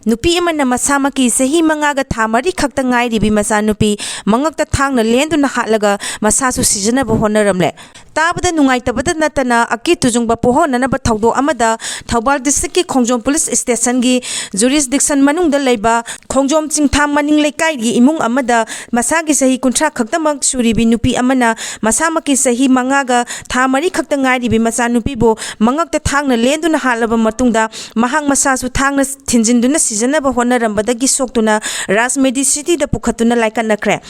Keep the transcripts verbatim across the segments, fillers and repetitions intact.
ꯅꯨꯄꯤ ꯑꯃꯅ ꯃꯁꯥꯃꯛꯀꯤ ꯆꯍꯤ ꯃꯉꯥꯒ ꯊꯥ ꯃꯔꯤ ꯈꯛꯇ ꯉꯥꯏꯔꯤꯕꯤ ꯃꯆꯥꯅꯨꯄꯤ ꯃꯉꯛꯇ ꯊꯥꯡꯅ ꯂꯦꯟꯗꯨꯅ ꯍꯥꯠꯂꯒ ꯃꯁꯥꯁꯨ ꯁꯤꯖꯅꯕ ꯍꯣꯠꯅꯔꯝꯂꯦ꯫ ꯇꯥꯕꯗ ꯅꯨꯡꯉꯥꯏꯇꯕꯗ ꯅꯠꯇꯅ ꯑꯀꯤ ꯇꯨꯖꯨꯡꯕ ꯄꯣꯛꯍꯟꯅꯅꯕ ꯊꯧꯗꯣꯛ ꯑꯃꯗ ꯊꯧꯕꯥꯜ districtꯀꯤ ꯈꯣꯡꯖꯣꯝ police stationꯒꯤ jurisdiction ꯃꯅꯨꯡꯗ ꯂꯩꯕ ꯈꯣꯡꯖꯣꯝ ꯆꯤꯡꯊꯥꯝ ꯃꯅꯤꯡ ꯂꯩꯀꯥꯏꯒꯤ ꯏꯃꯨꯡ ꯑꯃꯗ ꯃꯁꯥꯒꯤ ꯆꯍꯤ ꯀꯨꯟꯊ꯭ꯔꯥ ꯈꯛꯇꯃꯛ ꯁꯨꯔꯤꯕꯤ ꯅꯨꯄꯤ ꯑꯃꯅ ꯃꯁꯥꯃꯛꯀꯤ ꯆꯍꯤ ꯃꯉꯥꯒ ꯊꯥ ꯃꯔꯤ ꯈꯛꯇ ꯉꯥꯏꯔꯤꯕꯤ ꯃꯆꯥꯅꯨꯄꯤꯕꯨ ꯃꯉꯛꯇ ꯊꯥꯡꯅ ꯂꯦꯟꯗꯨꯅ ꯍꯥꯠꯂꯕ ꯃꯇꯨꯡꯗ ꯃꯍꯥꯛ ꯃꯁꯥꯁꯨ ꯊꯥꯡꯅ ꯊꯤꯟꯖꯤꯟꯗꯨꯅ ꯁꯤꯖꯅꯕ ꯍꯣꯠꯅꯔꯝꯕꯗꯒꯤ ꯁꯣꯛꯇꯨꯅ ꯔꯥꯖꯃꯦꯗꯤ cityꯗ ꯄꯨꯈꯠꯇꯨꯅ ꯂꯥꯏꯀꯠꯅꯈ꯭ꯔꯦ꯫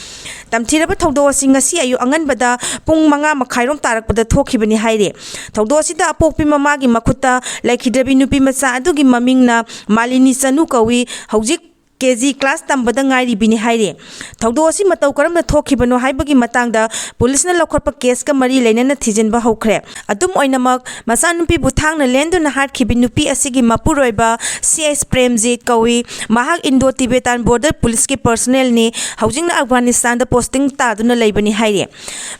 ꯇꯝꯊꯤꯔꯕ ꯊꯧꯗꯣꯛ ꯑꯁꯤ ꯉꯁꯤ ꯑꯌꯨꯛ ꯑꯉꯟꯕꯗ ꯄꯨꯡ ꯃꯉꯥ ꯃꯈꯥꯏꯔꯣꯝ ꯇꯥꯔꯛꯄꯗ ꯊꯣꯛꯈꯤꯕꯅꯤ ꯍꯥꯏꯔꯤ꯫ ꯊꯧꯗꯣꯛ ꯑꯁꯤꯗ ꯑꯄꯣꯛꯄꯤ ꯃꯃꯥꯒꯤ ꯃꯈꯨꯠꯇ ꯂꯩꯈꯤꯗ꯭ꯔꯕꯤ ꯅꯨꯄꯤ ꯃꯆꯥ ꯑꯗꯨꯒꯤ ꯃꯃꯤꯡꯅ ꯃꯥꯂꯤꯅꯤ ꯆꯅꯨ ꯀꯧꯏ꯫ ꯍꯧꯖꯤꯛ KG class ꯇꯝꯕꯗ ꯉꯥꯏꯔꯤꯕꯤꯅꯤ ꯍꯥꯏꯔꯤ꯫ ꯊꯧꯗꯣꯛ ꯑꯁꯤ ꯃꯇꯧ ꯀꯔꯝꯅ ꯊꯣꯛꯈꯤꯕꯅꯣ ꯍꯥꯏꯕꯒꯤ ꯃꯇꯥꯡꯗ ꯄꯨꯂꯤꯁꯅ ꯂꯧꯈꯠꯄ caseꯀ ꯃꯔꯤ ꯂꯩꯅꯅ ꯊꯤꯖꯤꯟꯕ ꯍꯧꯈ꯭ꯔꯦ꯫ ꯑꯗꯨꯝ ꯑꯣꯏꯅꯃꯛ, ꯃꯆꯥꯅꯨꯄꯤꯕꯨ ꯊꯥꯡꯅ ꯂꯦꯟꯗꯨꯅ ꯍꯥꯠꯈꯤꯕꯤ ꯅꯨꯄꯤ ꯑꯁꯤꯒꯤ ꯃꯄꯨꯔꯣꯏꯕ C S ꯄ꯭ꯔꯦꯝꯖꯤꯠ ꯀꯧꯏ꯫ ꯃꯍꯥꯛ Indo Tibetan Border Policeꯀꯤ personnelꯅꯤ꯫ ꯍꯧꯖꯤꯛꯅ ꯑꯐꯒꯥꯅꯤꯁꯇꯥꯟꯗ posting ꯇꯥꯗꯨꯅ ꯂꯩꯕꯅꯤ ꯍꯥꯏꯔꯤ꯫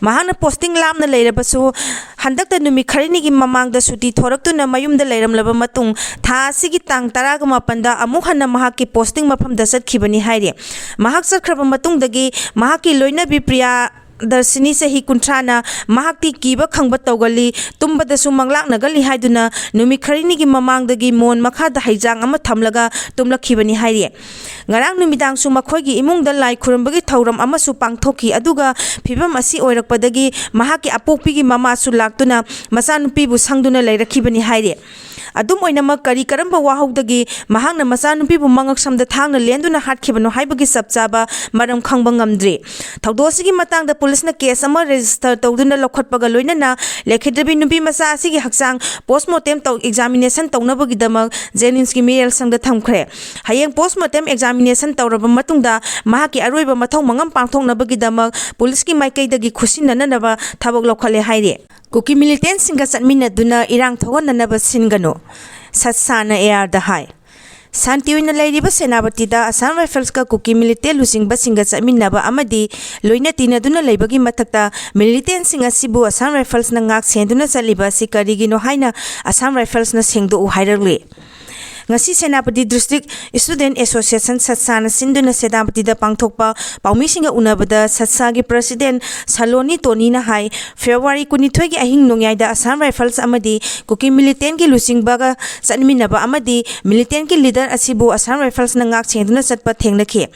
ꯃꯍꯥꯛꯅ posting ꯂꯥꯞꯅ ꯂꯩꯔꯕꯁꯨ, ꯍꯟꯗꯛꯇ ꯅꯨꯃꯤꯠ ꯈꯔꯅꯤꯒꯤ ꯃꯃꯥꯡꯗ ꯁꯨꯇꯤ ꯊꯣꯔꯛꯇꯨꯅ ꯃꯌꯨꯝꯗ ꯂꯩꯔꯝꯂꯕ ꯃꯇꯨꯡ, ꯊꯥ ꯑꯁꯤꯒꯤ ꯇꯥꯡ ꯇꯔꯥꯒ ꯃꯥꯄꯟꯗ ꯑꯃꯨꯛ ꯍꯟꯅ ꯃꯍꯥꯛꯀꯤ posting ꯃꯐꯝꯗ ꯆꯠꯈꯤꯕꯅꯤ ꯍꯥꯏꯔꯤ꯫ ꯃꯍꯥꯛ ꯆꯠꯈ꯭ꯔꯕ ꯃꯇꯨꯡꯗꯒꯤ ꯃꯍꯥꯛꯀꯤ ꯂꯣꯏꯅꯕꯤ ꯄ꯭ꯔꯤꯌꯥ ꯗꯔꯁꯤꯅꯤ, ꯆꯍꯤ ꯀꯨꯟꯊ꯭ꯔꯥꯅ, ꯃꯍꯥꯛꯇꯤ ꯀꯤꯕ ꯈꯪꯕ ꯇꯧꯒꯜꯂꯤ, ꯇꯨꯝꯕꯗꯁꯨ ꯃꯪꯂꯥꯛꯅꯒꯜꯂꯤ ꯍꯥꯏꯗꯨꯅ ꯅꯨꯃꯤꯠ ꯈꯔꯅꯤꯒꯤ ꯃꯃꯥꯡꯗꯒꯤ ꯃꯣꯟ ꯃꯈꯥꯗ ꯍꯩꯖꯥꯡ ꯑꯃ ꯊꯝꯂꯒ ꯇꯨꯝꯂꯛꯈꯤꯕꯅꯤ ꯍꯥꯏꯔꯤ꯫ ꯉꯔꯥꯡ ꯅꯨꯃꯤꯗꯥꯡꯁꯨ ꯃꯈꯣꯏꯒꯤ ꯏꯃꯨꯡꯗ ꯂꯥꯏ ꯈꯨꯔꯨꯝꯕꯒꯤ ꯊꯧꯔꯝ ꯑꯃꯁꯨ ꯄꯥꯡꯊꯣꯛꯈꯤ꯫ ꯑꯗꯨꯒ ꯐꯤꯕꯝ ꯑꯁꯤ ꯑꯣꯏꯔꯛꯄꯗꯒꯤ ꯃꯍꯥꯛꯀꯤ ꯑꯄꯣꯛꯄꯤꯒꯤ ꯃꯃꯥꯁꯨ ꯂꯥꯛꯇꯨꯅ ꯃꯆꯥꯅꯨꯄꯤꯕꯨ ꯁꯪꯗꯨꯅ ꯂꯩꯔꯛꯈꯤꯕꯅꯤ ꯍꯥꯏꯔꯤ꯫ ꯑꯗꯨꯝ ꯑꯣꯏꯅꯃꯛ, ꯀꯔꯤ ꯀꯔꯝꯕ ꯋꯥꯍꯧꯗꯒꯤ ꯃꯍꯥꯛꯅ ꯃꯆꯥꯅꯨꯄꯤꯕꯨ ꯃꯉꯛꯁꯝꯗ ꯊꯥꯡꯅ ꯂꯦꯟꯗꯨꯅ ꯍꯥꯠꯈꯤꯕꯅꯣ ꯍꯥꯏꯕꯒꯤ ꯆꯞ ꯆꯥꯕ ꯃꯔꯝ ꯈꯪꯕ ꯉꯝꯗ꯭ꯔꯤ꯫ ꯊꯧꯗꯣꯛ ꯑꯁꯤꯒꯤ ꯃꯇꯥꯡꯗ ꯄꯨꯂꯤꯁꯅ case ꯑꯃ register ꯇꯧꯗꯨꯅ ꯂꯧꯈꯠꯄꯒ ꯂꯣꯏꯅꯅ ꯂꯩꯈꯤꯗ꯭ꯔꯕꯤ ꯅꯨꯄꯤ ꯃꯆꯥ ꯑꯁꯤꯒꯤ ꯍꯛꯆꯥꯡ postmortem ꯇꯧ, examination ꯇꯧꯅꯕꯒꯤꯗꯃꯛ JNIMSꯀꯤ ꯃꯤꯔꯦꯜ ꯁꯪꯗ ꯊꯝꯈ꯭ꯔꯦ꯫ ꯍꯌꯦꯡ postmortem examination ꯇꯧꯔꯕ ꯃꯇꯨꯡꯗ ꯃꯍꯥꯛꯀꯤ ꯑꯔꯣꯏꯕ ꯃꯊꯧ ꯃꯉꯝ ꯄꯥꯡꯊꯣꯛꯅꯕꯒꯤꯗꯃꯛ ꯄꯨꯂꯤꯁꯀꯤ ꯃꯥꯏꯀꯩꯗꯒꯤ ꯈꯨꯠꯁꯤꯟꯅꯅꯕ ꯊꯕꯛ ꯂꯧꯈꯠꯂꯦ ꯍꯥꯏꯔꯤ꯫ ꯀꯨꯀꯤ militantꯁꯤꯡꯒ ꯆꯠꯃꯤꯟꯅꯗꯨꯅ ꯏꯔꯥꯡ ꯊꯣꯛꯍꯟꯅꯅꯕ ꯁꯤꯟꯒꯅꯨ, ꯁꯠꯁꯥꯅ ARꯗ ꯍꯥꯏ꯫ ꯁꯥꯟꯇꯤ ꯑꯣꯏꯅ ꯂꯩꯔꯤꯕ ꯁꯦꯅꯥꯄꯇꯤꯗ Assam Riflesꯀ ꯀꯨꯀꯤ militant ꯂꯨꯆꯤꯡꯕꯁꯤꯡꯒ ꯆꯠꯃꯤꯟꯅꯕ ꯑꯃꯗꯤ ꯂꯣꯏꯅ ꯇꯤꯟꯅꯗꯨꯅ ꯂꯩꯕꯒꯤ ꯃꯊꯛꯇ militantꯁꯤꯡ ꯑꯁꯤꯕꯨ Assam Riflesꯅ ꯉꯥꯛ ꯁꯦꯟꯗꯨꯅ ꯆꯠꯂꯤꯕ ꯑꯁꯤ ꯀꯔꯤꯒꯤꯅꯣ ꯍꯥꯏꯅ Assam Riflesꯅ ꯁꯦꯡꯗꯣꯛꯎ ꯍꯥꯏꯔꯛꯂꯤ꯫ ꯉꯁꯤ ꯁꯦꯅꯥꯄꯇꯤ District Student Association, ꯁꯠꯁꯥꯅ ꯁꯤꯟꯗꯨꯅ ꯁꯦꯅꯥꯄꯇꯤꯗ ꯄꯥꯡꯊꯣꯛꯄ ꯄꯥꯎꯃꯤꯁꯤꯡꯒ ꯎꯅꯕꯗ ꯁꯠꯁꯥꯒꯤ President ꯁꯂꯣꯅꯤ ꯇꯣꯅꯤꯅ ꯍꯥꯏ, February ꯀꯨꯟꯅꯤꯊꯣꯏꯒꯤ ꯑꯍꯤꯡ ꯅꯣꯡꯌꯥꯏꯗ Assam Rifles ꯑꯃꯗꯤ ꯀꯨꯀꯤ militantꯀꯤ ꯂꯨꯆꯤꯡꯕꯒ ꯆꯠꯃꯤꯟꯅꯕ ꯑꯃꯗꯤ militantꯀꯤ leader ꯑꯁꯤꯕꯨ Assam Riflesꯅ ꯉꯥꯛ ꯁꯦꯟꯗꯨꯅ ꯆꯠꯄ ꯊꯦꯡꯅꯈꯤ꯫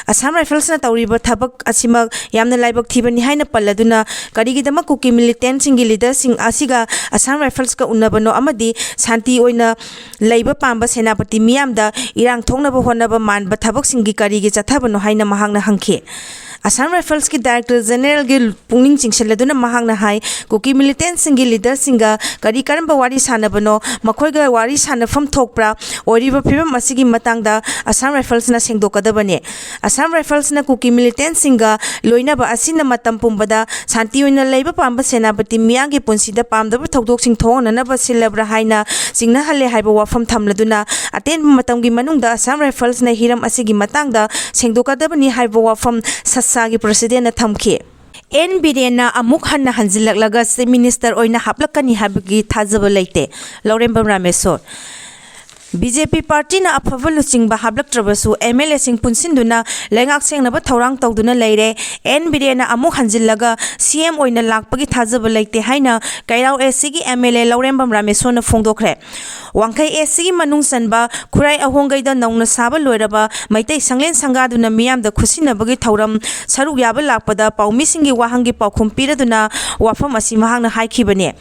Assam Riflesꯅ ꯇꯧꯔꯤꯕ ꯊꯕꯛ ꯑꯁꯤꯃꯛ ꯌꯥꯝꯅ ꯂꯥꯏꯕꯛ ꯊꯤꯕꯅꯤ ꯍꯥꯏꯅ ꯄꯜꯂꯗꯨꯅ, ꯀꯔꯤꯒꯤꯗꯃꯛ ꯀꯨꯀꯤ militantꯁꯤꯡꯒꯤ leaderꯁꯤꯡ ꯑꯁꯤꯒ Assam Riflesꯀ ꯎꯅꯕꯅꯣ ꯑꯃꯗꯤ ꯁꯥꯟꯇꯤ ꯑꯣꯏꯅ ꯂꯩꯕ ꯄꯥꯝꯕ ꯁꯦꯅꯥꯄꯇꯤ ꯃꯤꯌꯥꯝꯗ ꯏꯔꯥꯡ ꯊꯣꯛꯅꯕ ꯍꯣꯠꯅꯕ ꯃꯥꯟꯕ ꯊꯕꯛꯁꯤꯡꯒꯤ ꯀꯔꯤꯒꯤ ꯆꯠꯊꯕꯅꯣ ꯍꯥꯏꯅ ꯃꯍꯥꯛꯅ ꯍꯪꯈꯤ꯫ Assam Riflesꯀꯤ Director Generalꯒꯤ ꯄꯨꯛꯅꯤꯡ ꯆꯤꯡꯁꯤꯜꯂꯗꯨꯅ ꯃꯍꯥꯛꯅ ꯍꯥꯏ, ꯀꯨꯀꯤ militantꯁꯤꯡꯒꯤ leaderꯁꯤꯡꯒ ꯀꯔꯤ ꯀꯔꯝꯕ ꯋꯥꯔꯤ ꯁꯥꯟꯅꯕꯅꯣ, ꯃꯈꯣꯏꯒ ꯋꯥꯔꯤ ꯁꯥꯟꯅꯐꯝ ꯊꯣꯛꯄ꯭ꯔꯥ? ꯑꯣꯏꯔꯤꯕ ꯐꯤꯕꯝ ꯑꯁꯤꯒꯤ ꯃꯇꯥꯡꯗ Assam Riflesꯅ ꯁꯦꯡꯗꯣꯛꯀꯗꯕꯅꯤ꯫ Assam Riflesꯅ ꯀꯨꯀꯤ militantꯁꯤꯡꯒ ꯂꯣꯏꯅꯕ ꯑꯁꯤꯅ ꯃꯇꯝ ꯄꯨꯝꯕꯗ ꯁꯥꯟꯇꯤ ꯑꯣꯏꯅ ꯂꯩꯕ ꯄꯥꯝꯕ ꯁꯦꯅꯥꯄꯇꯤ ꯃꯤꯌꯥꯝꯒꯤ ꯄꯨꯟꯁꯤꯗ ꯄꯥꯝꯗꯕ ꯊꯧꯗꯣꯛꯁꯤꯡ ꯊꯣꯛꯍꯟꯅꯅꯕ ꯁꯤꯜꯂꯕ꯭ꯔꯥ ꯍꯥꯏꯅ ꯆꯤꯡꯅꯍꯜꯂꯦ ꯍꯥꯏꯕ ꯋꯥꯐꯝ ꯊꯝꯂꯗꯨꯅ, ꯑꯇꯦꯟꯕ ꯃꯇꯝꯒꯤ ꯃꯅꯨꯡꯗ Assam Riflesꯅ ꯍꯤꯔꯝ ꯑꯁꯤꯒꯤ ꯃꯇꯥꯡꯗ ꯁꯦꯡꯗꯣꯛꯀꯗꯕꯅꯤ ꯍꯥꯏꯕ ꯋꯥꯐꯝ ꯁꯠꯁꯥꯒꯤ Presidentꯅ ꯊꯝꯈꯤ꯫ ꯑꯦꯟ ꯕꯤꯔꯦꯟꯅ ꯑꯃꯨꯛ ꯍꯟꯅ ꯍꯟꯖꯤꯜꯂꯛꯂꯒ Chief Minister ꯑꯣꯏꯅ ꯍꯥꯞꯂꯛꯀꯅꯤ ꯍꯥꯏꯕꯒꯤ ꯊꯥꯖꯕ ꯂꯩꯇꯦ꯫ ꯂꯧꯔꯦꯝꯕꯝ ꯔꯥꯃꯦꯁꯣꯔ꯫ ꯕꯤ ꯖꯦ ꯄꯤ partyꯅ ꯑꯐꯕ ꯂꯨꯆꯤꯡꯕ ꯍꯥꯞꯂꯛꯇ꯭ꯔꯕꯁꯨ, M L Aꯁꯤꯡ ꯄꯨꯟꯁꯤꯟꯗꯨꯅ ꯂꯩꯉꯥꯛ ꯁꯦꯡꯅꯕ ꯊꯧꯔꯥꯡ ꯇꯧꯗꯨꯅ ꯂꯩꯔꯦ꯫ ꯑꯦꯟ ꯕꯤꯔꯦꯟꯅ ꯑꯃꯨꯛ ꯍꯟꯖꯤꯜꯂꯒ C M ꯑꯣꯏꯅ ꯂꯥꯛꯄꯒꯤ ꯊꯥꯖꯕ ꯂꯩꯇꯦ ꯍꯥꯏꯅ ꯀꯩꯔꯥꯎ S Cꯒꯤ M L A ꯂꯧꯔꯦꯝꯕꯝ ꯔꯥꯃꯦꯁꯣꯔꯅ ꯐꯣꯡꯗꯣꯛꯈ꯭ꯔꯦ꯫ ꯋꯥꯡꯈꯩ S Cꯒꯤ ꯃꯅꯨꯡ ꯆꯟꯕ ꯈꯨꯔꯥꯏ ꯑꯍꯣꯡꯒꯩꯗ ꯅꯧꯅ ꯁꯥꯕ ꯂꯣꯏꯔꯕ ꯃꯩꯇꯩ ꯁꯪꯂꯦꯟ ꯁꯪꯒꯥꯗꯨꯅ ꯃꯤꯌꯥꯝꯗ ꯈꯨꯠꯁꯤꯟꯅꯕꯒꯤ ꯊꯧꯔꯝ ꯁꯔꯨꯛ ꯌꯥꯕ ꯂꯥꯛꯄꯗ ꯄꯥꯎꯃꯤꯁꯤꯡꯒꯤ ꯋꯥꯍꯪꯒꯤ ꯄꯥꯎꯈꯨꯝ ꯄꯤꯔꯗꯨꯅ ꯋꯥꯐꯝ ꯑꯁꯤ ꯃꯍꯥꯛꯅ ꯍꯥꯏꯈꯤꯕꯅꯤ꯫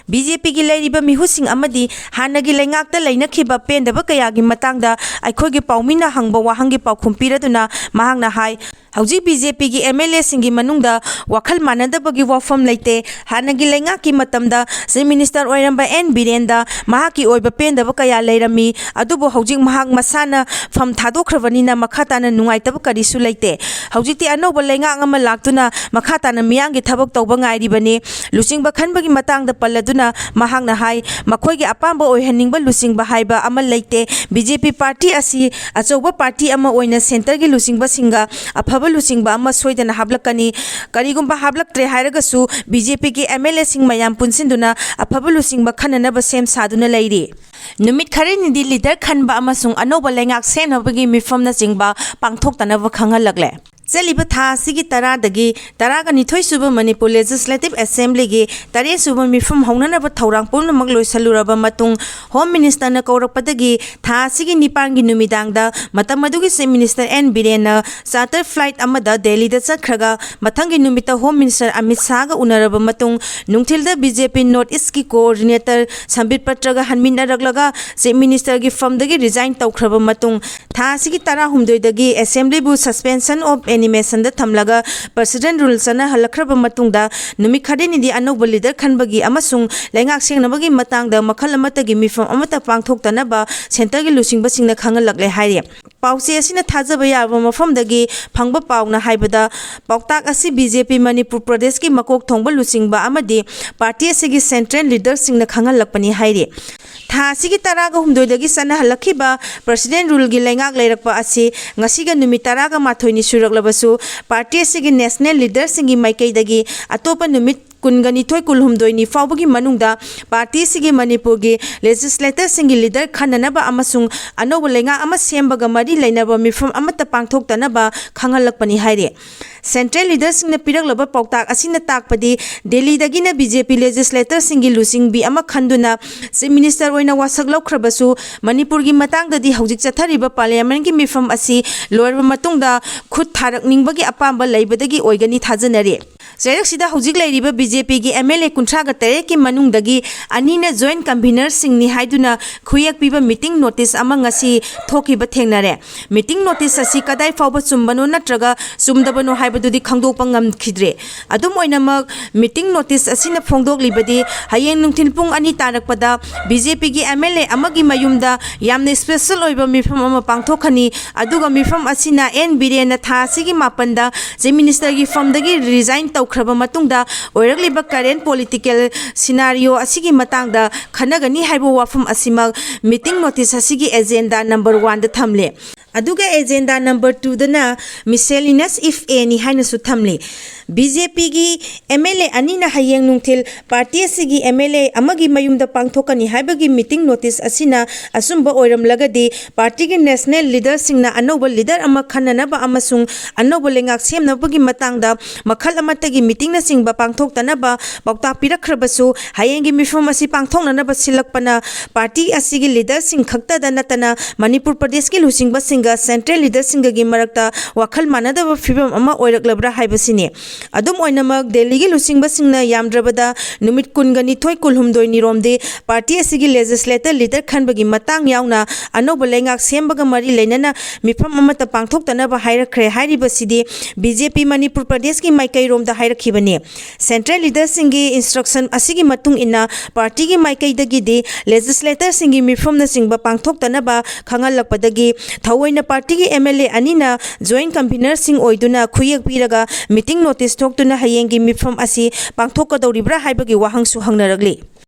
B J Pꯒꯤ ꯂꯩꯔꯤꯕ ꯃꯤꯍꯨꯠꯁꯤꯡ ꯑꯃꯗꯤ ꯍꯥꯟꯅꯒꯤ ꯂꯩꯉꯥꯛꯇ ꯂꯩꯅꯈꯤꯕ ꯄꯦꯟꯗꯕ ꯀꯌꯥꯒꯤ ꯃꯇꯥꯡꯗ ꯑꯩꯈꯣꯏꯒꯤ ꯄꯥꯎꯃꯤꯅ ꯍꯪꯕ ꯋꯥꯍꯪꯒꯤ ꯄꯥꯎꯈꯨꯝ ꯄꯤꯔꯗꯨꯅ ꯃꯍꯥꯛꯅ ꯍꯥꯏ, ꯍꯧꯖꯤꯛ B J Pꯒꯤ M L Aꯁꯤꯡꯒꯤ ꯃꯅꯨꯡꯗ ꯋꯥꯈꯜ ꯃꯥꯟꯅꯗꯕꯒꯤ ꯋꯥꯐꯝ ꯂꯩꯇꯦ꯫ ꯍꯥꯟꯅꯒꯤ ꯂꯩꯉꯥꯛꯀꯤ ꯃꯇꯝꯗ Chief Minister ꯑꯣꯏꯔꯝꯕ ꯑꯦꯟ ꯕꯤꯔꯦꯟꯗ ꯃꯍꯥꯛꯀꯤ ꯑꯣꯏꯕ ꯄꯦꯟꯗꯕ ꯀꯌꯥ ꯂꯩꯔꯝꯃꯤ, ꯑꯗꯨꯕꯨ ꯍꯧꯖꯤꯛ ꯃꯍꯥꯛ ꯃꯁꯥꯅ ꯐꯝ ꯊꯥꯗꯣꯛꯈ꯭ꯔꯕꯅꯤꯅ ꯃꯈꯥ ꯇꯥꯅ ꯅꯨꯡꯉꯥꯏꯇꯕ ꯀꯔꯤꯁꯨ ꯂꯩꯇꯦ꯫ ꯍꯧꯖꯤꯛꯇꯤ ꯑꯅꯧꯕ ꯂꯩꯉꯥꯛ ꯑꯃ ꯂꯥꯛꯇꯨꯅ ꯃꯈꯥ ꯇꯥꯅ ꯃꯤꯌꯥꯝꯒꯤ ꯊꯕꯛ ꯇꯧꯕ ꯉꯥꯏꯔꯤꯕꯅꯤ꯫ ꯂꯨꯆꯤꯡꯕ ꯈꯟꯕꯒꯤ ꯃꯇꯥꯡꯗ ꯄꯜꯂꯗꯨꯅ ꯃꯍꯥꯛꯅ ꯍꯥꯏ, ꯃꯈꯣꯏꯒꯤ ꯑꯄꯥꯝꯕ ꯑꯣꯏꯍꯟꯅꯤꯡꯕ ꯂꯨꯆꯤꯡꯕ ꯍꯥꯏꯕ ꯑꯃ ꯂꯩꯇꯦ꯫ B J P party ꯑꯁꯤ ꯑꯆꯧꯕ party ꯑꯃ ꯑꯣꯏꯅ centreꯒꯤ ꯂꯨꯆꯤꯡꯕꯁꯤꯡꯒ ꯑꯐꯕ ꯂꯨꯆꯤꯡꯕ ꯑꯃ ꯁꯣꯏꯗꯅ ꯍꯥꯞꯂꯛꯀꯅꯤ꯫ ꯀꯔꯤꯒꯨꯝꯕ ꯍꯥꯞꯂꯛꯇ꯭ꯔꯦ ꯍꯥꯏꯔꯒꯁꯨ, ꯕꯤ ꯖꯦ ꯄꯤꯒꯤ ꯑꯦꯝ ꯑꯦꯜ ꯑꯦꯁꯤꯡ ꯃꯌꯥꯝ ꯄꯨꯟꯁꯤꯟꯗꯨꯅ ꯑꯐꯕ ꯂꯨꯆꯤꯡꯕ ꯈꯟꯅꯅꯕ ꯁꯦꯝ ꯁꯥꯗꯨꯅ ꯂꯩꯔꯤ꯫ ꯅꯨꯃꯤꯠ ꯈꯔꯅꯤꯗꯤ ꯂꯤꯗꯔ ꯈꯟꯕ ꯑꯃꯁꯨꯡ ꯑꯅꯧꯕ ꯂꯩꯉꯥꯛ ꯁꯦꯝꯅꯕꯒꯤ ꯃꯤꯐꯝꯅꯆꯤꯡꯕ ꯄꯥꯡꯊꯣꯛꯇꯅꯕ ꯈꯪꯍꯜꯂꯛꯂꯦ꯫ ꯆꯠꯂꯤꯕ ꯊꯥ ꯑꯁꯤꯒꯤ ꯇꯔꯥꯗꯒꯤ ꯇꯔꯥꯒ ꯅꯤꯊꯣꯏ ꯁꯨꯕ ꯃꯅꯤꯄꯨꯔ ꯂꯦꯖꯤꯁꯂꯦꯇꯤꯚ ꯑꯦꯁꯦꯝꯕ꯭ꯂꯤꯒꯤ ꯇꯔꯦꯠ ꯁꯨꯕ ꯃꯤꯐꯝ ꯍꯧꯅꯅꯕ ꯊꯧꯔꯥꯡ ꯄꯨꯝꯅꯃꯛ ꯂꯣꯏꯁꯤꯜꯂꯨꯔꯕ ꯃꯇꯨꯡ, ꯍꯣꯝ ꯃꯤꯅꯤꯁꯇꯔꯅ ꯀꯧꯔꯛꯄꯗꯒꯤ ꯊꯥ ꯑꯁꯤꯒꯤ ꯅꯤꯄꯥꯟꯒꯤ ꯅꯨꯃꯤꯗꯥꯡꯗ ꯃꯇꯝ ꯑꯗꯨꯒꯤ ꯆꯤꯐ ꯃꯤꯅꯤꯁꯇꯔ ꯑꯦꯟ ꯕꯤꯔꯦꯟꯅ ꯆꯥꯔꯇꯔ ꯐ꯭ꯂꯥꯏꯠ ꯑꯃꯗ ꯗꯦꯜꯂꯤꯗ ꯆꯠꯈ꯭ꯔꯒ, ꯃꯊꯪꯒꯤ ꯅꯨꯃꯤꯠꯇ ꯍꯣꯝ ꯃꯤꯅꯤꯁꯇꯔ ꯑꯃꯤꯠ ꯁꯥꯍꯒ ꯎꯅꯔꯕ ꯃꯇꯨꯡ, ꯅꯨꯡꯊꯤꯜꯗ ꯕꯤ ꯖꯦ ꯄꯤ ꯅꯣꯔꯠ ꯏꯁꯀꯤ ꯀꯣꯑꯣꯔꯗꯤꯅꯦꯇꯔ ꯁꯝꯕꯤꯠ ꯄꯇ꯭ꯔꯒ ꯍꯟꯃꯤꯟꯅꯔꯛꯂꯒ, ꯆꯤꯐ ꯃꯤꯅꯤꯁꯇꯔꯒꯤ ꯐꯝꯗꯒꯤ ꯔꯤꯖꯥꯏꯟ ꯇꯧꯈ꯭ꯔꯕ ꯃꯇꯨꯡ, ꯊꯥ ꯑꯁꯤꯒꯤ ꯇꯔꯥꯍꯨꯝꯗꯣꯏꯗꯒꯤ ꯑꯦꯁꯦꯝꯕ꯭ꯂꯤꯕꯨ ꯁꯁꯄꯦꯟꯁꯟ ꯑꯣꯐ ꯑꯦꯅꯤꯃꯦꯁꯟꯗ ꯊꯝꯂꯒ, ꯄ꯭ꯔꯁꯤꯗꯦꯟ ꯔꯨꯜ ꯆꯠꯅꯍꯜꯂꯛꯈ꯭ꯔꯕ ꯃꯇꯨꯡꯗ, ꯅꯨꯃꯤꯠ ꯈꯔꯅꯤꯗꯤ ꯑꯅꯧꯕ ꯂꯤꯗꯔ ꯈꯟꯕꯒꯤ ꯑꯃꯁꯨꯡ ꯂꯩꯉꯥꯛ ꯁꯦꯡꯅꯕꯒꯤ ꯃꯇꯥꯡꯗ ꯃꯈꯜ ꯑꯃꯠꯇꯒꯤ ꯃꯤꯐꯝ ꯑꯃꯠꯇ ꯄꯥꯡꯊꯣꯛꯇꯅꯕ ꯁꯦꯟꯇꯔꯒꯤ ꯂꯨꯆꯤꯡꯕꯁꯤꯡꯅ ꯈꯪꯍꯜꯂꯛꯂꯦ ꯍꯥꯏꯔꯤ꯫ ꯄꯥꯎꯆꯦ ꯑꯁꯤꯅ ꯊꯥꯖꯕ ꯌꯥꯕ ꯃꯐꯝꯗꯒꯤ ꯐꯪꯕ ꯄꯥꯎꯅ ꯍꯥꯏꯕꯗ, ꯄꯥꯎꯇꯥꯛ ꯑꯁꯤ ꯕꯤ ꯖꯦ ꯄꯤ ꯃꯅꯤꯄꯨꯔ ꯄ꯭ꯔꯗꯦꯁꯀꯤ ꯃꯀꯣꯛ ꯊꯣꯡꯕ ꯂꯨꯆꯤꯡꯕ ꯑꯃꯗꯤ ꯄꯥꯔꯇꯤ ꯑꯁꯤꯒꯤ ꯁꯦꯟꯇ꯭ꯔꯦꯜ ꯂꯤꯗꯔꯁꯤꯡꯅ ꯈꯪꯍꯜꯂꯛꯄꯅꯤ ꯍꯥꯏꯔꯤ꯫ ꯊꯥ ꯑꯁꯤꯒꯤ ꯇꯔꯥꯒ ꯍꯨꯝꯗꯣꯏꯗꯒꯤ ꯆꯠꯅꯍꯜꯂꯛꯈꯤꯕ ꯄ꯭ꯔꯁꯤꯗꯦꯟ ꯔꯨꯜꯒꯤ ꯂꯩꯉꯥꯛ ꯂꯩꯔꯛꯄ ꯑꯁꯤ ꯉꯁꯤꯒ ꯅꯨꯃꯤꯠ ꯇꯔꯥꯒ ꯃꯥꯊꯣꯏꯅꯤ ꯁꯨꯔꯛꯂꯕꯁꯨ, ꯄꯥꯔꯇꯤ ꯑꯁꯤꯒꯤ ꯅꯦꯁꯅꯦꯜ ꯂꯤꯗꯔꯁꯤꯡꯒꯤ ꯃꯥꯏꯀꯩꯗꯒꯤ ꯑꯇꯣꯞꯄ ꯅꯨꯃꯤꯠ ꯀꯨꯟꯒ ꯅꯤꯊꯣꯏ, ꯀꯨꯟꯍꯨꯝꯗꯣꯏꯅꯤ ꯐꯥꯎꯕꯒꯤ ꯃꯅꯨꯡꯗ ꯄꯥꯔꯇꯤ ꯑꯁꯤꯒꯤ ꯃꯅꯤꯄꯨꯔꯒꯤ ꯂꯦꯖꯤꯁꯂꯦꯇꯔꯁꯤꯡꯒꯤ ꯂꯤꯗꯔ ꯈꯟꯅꯅꯕ ꯑꯃꯁꯨꯡ ꯑꯅꯧꯕ ꯂꯩꯉꯥꯛ ꯑꯃ ꯁꯦꯝꯕꯒ ꯃꯔꯤ ꯂꯩꯅꯕ ꯃꯤꯐꯝ ꯑꯃꯠꯇ ꯄꯥꯡꯊꯣꯛꯇꯅꯕ ꯈꯪꯍꯜꯂꯛꯄꯅꯤ ꯍꯥꯏꯔꯤ꯫ ꯁꯦꯟꯇ꯭ꯔꯦꯜ ꯂꯤꯗꯔꯁꯤꯡꯅ ꯄꯤꯔꯛꯂꯕ ꯄꯥꯎꯇꯥꯛ ꯑꯁꯤꯅ ꯇꯥꯛꯄꯗꯤ, ꯗꯦꯜꯂꯤꯗꯒꯤꯅ ꯕꯤ ꯖꯦ ꯄꯤ ꯂꯦꯖꯤꯁꯂꯦꯇꯔꯁꯤꯡꯒꯤ ꯂꯨꯆꯤꯡꯕꯤ ꯑꯃ ꯈꯟꯗꯨꯅ ꯆꯤꯐ ꯃꯤꯅꯤꯁꯇꯔ ꯑꯣꯏꯅ ꯋꯥꯁꯛ ꯂꯧꯈ꯭ꯔꯕꯁꯨ, ꯃꯅꯤꯄꯨꯔꯒꯤ ꯃꯇꯥꯡꯗꯗꯤ ꯍꯧꯖꯤꯛ ꯆꯠꯊꯔꯤꯕ ꯄꯥꯔꯂꯤꯌꯥꯃꯦꯟꯒꯤ ꯃꯤꯐꯝ ꯑꯁꯤ ꯂꯣꯏꯔꯕ ꯃꯇꯨꯡꯗ ꯈꯨꯠ ꯊꯥꯔꯛꯅꯤꯡꯕꯒꯤ ꯑꯄꯥꯝꯕ ꯂꯩꯕꯗꯒꯤ ꯑꯣꯏꯒꯅꯤ ꯊꯥꯖꯅꯔꯤ꯫ ꯆꯩꯔꯛꯁꯤꯗ ꯍꯧꯖꯤꯛ ꯂꯩꯔꯤꯕ ꯕꯤ ꯖꯦ ꯄꯤꯒꯤ ꯑꯦꯝ ꯑꯦꯜ ꯑꯦ ꯀꯨꯟꯊ꯭ꯔꯥꯒ ꯇꯔꯦꯠꯀꯤ ꯃꯅꯨꯡꯗꯒꯤ ꯑꯅꯤꯅ ꯖꯣꯏꯟꯠ ꯀꯟꯚꯤꯅꯔꯁꯤꯡꯅꯤ ꯍꯥꯏꯗꯨꯅ ꯈꯨꯌꯦꯛ ꯄꯤꯕ ꯃꯤꯇꯤꯡ ꯅꯣꯇꯤꯁ ꯑꯃ ꯉꯁꯤ ꯊꯣꯛꯈꯤꯕ ꯊꯦꯡꯅꯔꯦ꯫ ꯃꯤꯇꯤꯡ ꯅꯣꯇꯤꯁ ꯑꯁꯤ ꯀꯗꯥꯏ ꯐꯥꯎꯕ ꯆꯨꯝꯕꯅꯣ ꯅꯠꯇ꯭ꯔꯒ ꯆꯨꯝꯗꯕꯅꯣ ꯍꯥꯏꯕꯗꯨꯗꯤ ꯈꯪꯗꯣꯛꯄ ꯉꯝꯈꯤꯗ꯭ꯔꯦ꯫ ꯑꯗꯨꯝ ꯑꯣꯏꯅꯃꯛ, ꯃꯤꯇꯤꯡ ꯅꯣꯇꯤꯁ ꯑꯁꯤꯅ ꯐꯣꯡꯗꯣꯛꯂꯤꯕꯗꯤ, ꯍꯌꯦꯡ ꯅꯨꯡꯊꯤꯜ ꯄꯨꯡ ꯑꯅꯤ ꯇꯥꯔꯛꯄꯗ ꯕꯤ ꯖꯦ ꯄꯤꯒꯤ ꯑꯦꯝ ꯑꯦꯜ ꯑꯦ ꯑꯃꯒꯤ ꯃꯌꯨꯝꯗ ꯌꯥꯝꯅ ꯏꯁꯄꯦꯁꯦꯜ ꯑꯣꯏꯕ ꯃꯤꯐꯝ ꯑꯃ ꯄꯥꯡꯊꯣꯛꯀꯅꯤ꯫ ꯑꯗꯨꯒ ꯃꯤꯐꯝ ꯑꯁꯤꯅ ꯑꯦꯟ ꯕꯤꯔꯦꯟꯅ ꯊꯥ ꯑꯁꯤꯒꯤ ꯃꯥꯄꯟꯗ ꯆꯤꯐ ꯃꯤꯅꯤꯁꯇꯔꯒꯤ ꯐꯝꯗꯒꯤ ꯔꯤꯖꯥꯏꯟ ꯇꯧꯈ꯭ꯔꯕ ꯃꯇꯨꯡꯗ ꯑꯣꯏꯔꯛꯂꯤꯕ ꯀꯔꯦꯟ ꯄꯣꯂꯤꯇꯤꯀꯦꯜ ꯁꯤꯅꯥꯔꯤꯑꯣ ꯑꯁꯤꯒꯤ ꯃꯇꯥꯡꯗ ꯈꯟꯅꯒꯅꯤ ꯍꯥꯏꯕ ꯋꯥꯐꯝ ꯑꯁꯤꯃꯛ ꯃꯤꯇꯤꯡ ꯅꯣꯇꯤꯁ ꯑꯁꯤꯒꯤ ꯑꯦꯖꯦꯟꯗꯥ ꯅꯝꯕꯔ ꯋꯥꯟꯗ ꯊꯝꯂꯦ꯫ ꯑꯗꯨꯒ ꯑꯦꯖꯦꯟꯗꯥ ꯅꯝꯕꯔ ꯇꯨꯗꯅ ꯃꯤꯁꯦꯂꯤꯅꯁ ꯏꯐ ꯑꯦꯅꯤ ꯍꯥꯏꯅꯁꯨ ꯊꯝꯂꯤ꯫ ꯕꯤ ꯖꯦ ꯄꯤꯒꯤ ꯑꯦꯝ ꯑꯦꯜ ꯑꯦ ꯑꯅꯤꯅ ꯍꯌꯦꯡ ꯅꯨꯡꯊꯤꯜ ꯄꯥꯔꯇꯤ ꯑꯁꯤꯒꯤ ꯑꯦꯝ ꯑꯦꯜ ꯑꯦ ꯑꯃꯒꯤ ꯃꯌꯨꯝꯗ ꯄꯥꯡꯊꯣꯛꯀꯅꯤ ꯍꯥꯏꯕꯒꯤ ꯃꯤꯇꯤꯡ ꯅꯣꯇꯤꯁ ꯑꯁꯤꯅ ꯑꯆꯨꯝꯕ ꯑꯣꯏꯔꯝꯂꯒꯗꯤ, ꯄꯥꯔꯇꯤꯒꯤ ꯅꯦꯁꯅꯦꯜ ꯂꯤꯗꯔꯁꯤꯡꯅ ꯑꯅꯧꯕ ꯂꯤꯗꯔ ꯑꯃ ꯈꯟꯅꯅꯕ ꯑꯃꯁꯨꯡ ꯑꯅꯧꯕ ꯂꯩꯉꯥꯛ ꯁꯦꯝꯅꯕꯒꯤ ꯃꯇꯥꯡꯗ ꯃꯈꯜ ꯑꯃꯠꯇꯒꯤ ꯃꯤꯇꯤꯡꯅꯆꯤꯡꯕ ꯄꯥꯡꯊꯣꯛꯇꯅꯕ ꯄꯥꯎꯇꯥꯛ ꯄꯤꯔꯛꯈ꯭ꯔꯕꯁꯨ, ꯍꯌꯦꯡꯒꯤ ꯃꯤꯐꯝ ꯑꯁꯤ ꯄꯥꯡꯊꯣꯛꯅꯅꯕ ꯁꯤꯜꯂꯛꯄꯅ ꯄꯥꯔꯇꯤ ꯑꯁꯤꯒꯤ ꯂꯤꯗꯔꯁꯤꯡ ꯈꯛꯇꯗ ꯅꯠꯇꯅ ꯃꯅꯤꯄꯨꯔ ꯄ꯭ꯔꯗꯦꯁꯀꯤ ꯂꯨꯆꯤꯡꯕꯁꯤꯡꯒ ꯁꯦꯟꯇ꯭ꯔꯦꯜ ꯂꯤꯗꯔꯁꯤꯡꯒꯒꯤ ꯃꯔꯛꯇ ꯋꯥꯈꯜ ꯃꯥꯟꯅꯗꯕ ꯐꯤꯕꯝ ꯑꯃ ꯑꯣꯏꯔꯛꯂꯕ꯭ꯔꯥ ꯍꯥꯏꯕꯁꯤꯅꯤ꯫ ꯑꯗꯨꯝ ꯑꯣꯏꯅꯃꯛ, ꯗꯦꯜꯂꯤꯒꯤ ꯂꯨꯆꯤꯡꯕꯁꯤꯡꯅ ꯌꯥꯝꯗ꯭ꯔꯕꯗ ꯅꯨꯃꯤꯠ ꯀꯨꯟꯒ ꯅꯤꯊꯣꯏ ꯀꯨꯜꯍꯨꯝꯗꯣꯏ ꯅꯤꯔꯣꯝꯗꯤ ꯄꯥꯔꯇꯤ ꯑꯁꯤꯒꯤ ꯂꯦꯖꯤꯁꯂꯦꯇꯔ ꯂꯤꯗꯔ ꯈꯟꯕꯒꯤ ꯃꯇꯥꯡ ꯌꯥꯎꯅ ꯑꯅꯧꯕ ꯂꯩꯉꯥꯛ ꯁꯦꯝꯕꯒ ꯃꯔꯤ ꯂꯩꯅꯅ ꯃꯤꯐꯝ ꯑꯃꯠꯇ ꯄꯥꯡꯊꯣꯛꯇꯅꯕ ꯍꯥꯏꯔꯛꯈ꯭ꯔꯦ꯫ ꯍꯥꯏꯔꯤꯕꯁꯤꯗꯤ ꯕꯤ ꯖꯦ ꯄꯤ ꯃꯅꯤꯄꯨꯔ ꯄ꯭ꯔꯗꯦꯁꯀꯤ ꯃꯥꯏꯀꯩꯔꯣꯝꯗ ꯍꯥꯏꯔꯛꯈꯤꯕꯅꯤ꯫ ꯁꯦꯟꯇ꯭ꯔꯦꯜ ꯂꯤꯗꯔꯁꯤꯡꯒꯤ ꯏꯟꯁꯇ꯭ꯔꯛꯁꯟ ꯑꯁꯤꯒꯤ ꯃꯇꯨꯡ ꯏꯟꯅ, ꯄꯥꯔꯇꯤꯒꯤ ꯃꯥꯏꯀꯩꯗꯒꯤꯗꯤ ꯂꯦꯖꯤꯁꯂꯦꯇꯔꯁꯤꯡꯒꯤ ꯃꯤꯐꯝꯅꯆꯤꯡꯕ ꯄꯥꯡꯊꯣꯛꯇꯅꯕ ꯈꯪꯍꯜꯂꯛꯄꯗꯒꯤ, ꯊꯑꯣꯏꯅ ꯄꯥꯔꯇꯤꯒꯤ ꯑꯦꯝ ꯑꯦꯜ ꯑꯦ ꯑꯅꯤꯅ ꯖꯣꯏꯟ ꯀꯟꯚꯤꯅꯔꯁꯤꯡ ꯑꯣꯏꯗꯨꯅ ꯈꯨꯌꯦꯛ ꯄꯤꯔꯒ ꯃꯤꯇꯤꯡ ꯅꯣꯇꯤꯁ ꯊꯣꯛꯇꯨꯅ ꯍꯌꯦꯡꯒꯤ ꯃꯤꯐꯝ ꯑꯁꯤ ꯄꯥꯡꯊꯣꯛꯀꯗꯧꯔꯤꯕ꯭ꯔꯥ ꯍꯥꯏꯕꯒꯤ ꯋꯥꯍꯪꯁꯨ ꯍꯪꯅꯔꯛꯂꯤ꯫